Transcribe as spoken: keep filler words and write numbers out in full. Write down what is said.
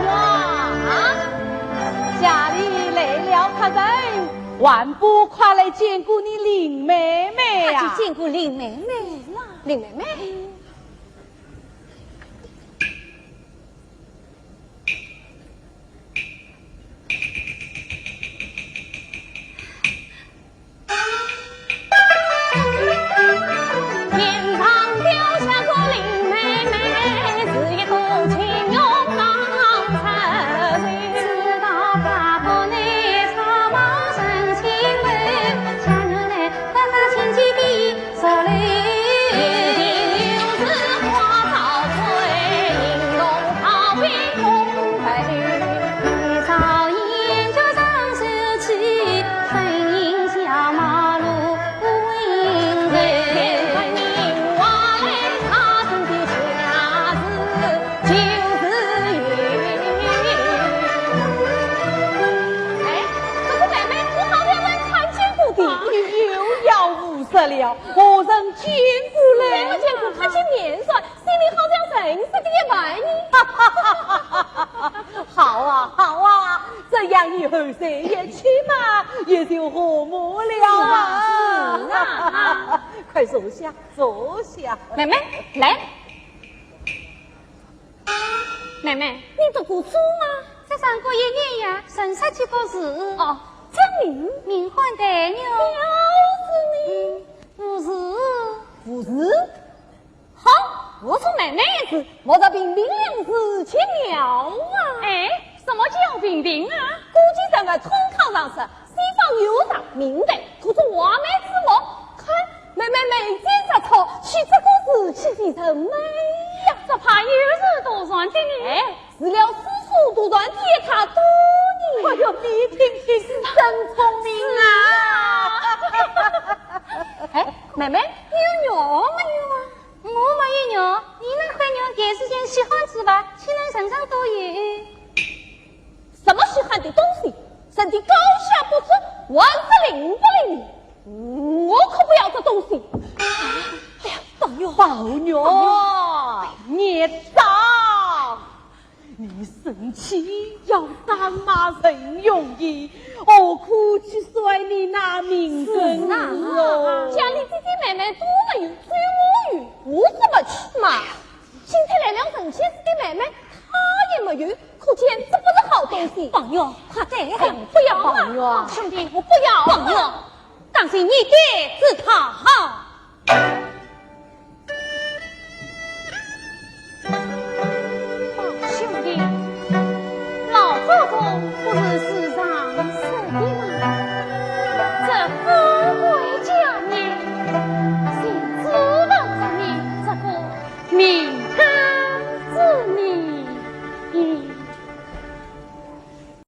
哇，家里来了客人，还不快来见过你林妹妹呀？快去见过林妹妹啦！林妹妹。哎，这个妹妹，我好像在看见过的。你又要胡说了，何曾见过嘞？没见过，看见面算，心里好像认识的一般呢。好啊，好啊，这样以后谁也去嘛，也就和睦了啊。是啊，是啊。快坐下，坐下。妹妹，来。妹妹，你读过书吗？只上过一年呀，认识几个字。哦，江林。名唤黛玉。就是你。不是。不是？好，我说妹妹一字，莫说平平两字就妙啊。哎，什么叫平平啊？古今人物通考常识，西方有常，明代可是画眉之目。看，妹妹眉间直抽，取这个字，岂非人美呀？只怕有时多传的呢。哎，除了诗书多传的也太多呢。哎呦，你听听，真聪明啊！哎，妹妹，你有肉没有啊？我没有肉，你那块肉该是件稀罕之物，岂能人人都有？什么稀罕的东西？人的高下不知，还是灵不灵？我可不要这东西。哎呀，宝玉，宝玉，孽障！你生气要打骂人容易，何苦去摔你那命根子哦？是啊，家里姐姐妹妹都没有，只有我有，我怎么去嘛？ 今天来了神仙似的妹妹，她也没有，可见这不是好东西。宝玉，快带。哎，不要，宝玉啊。兄弟，我不要。宝玉，当心你爹知道。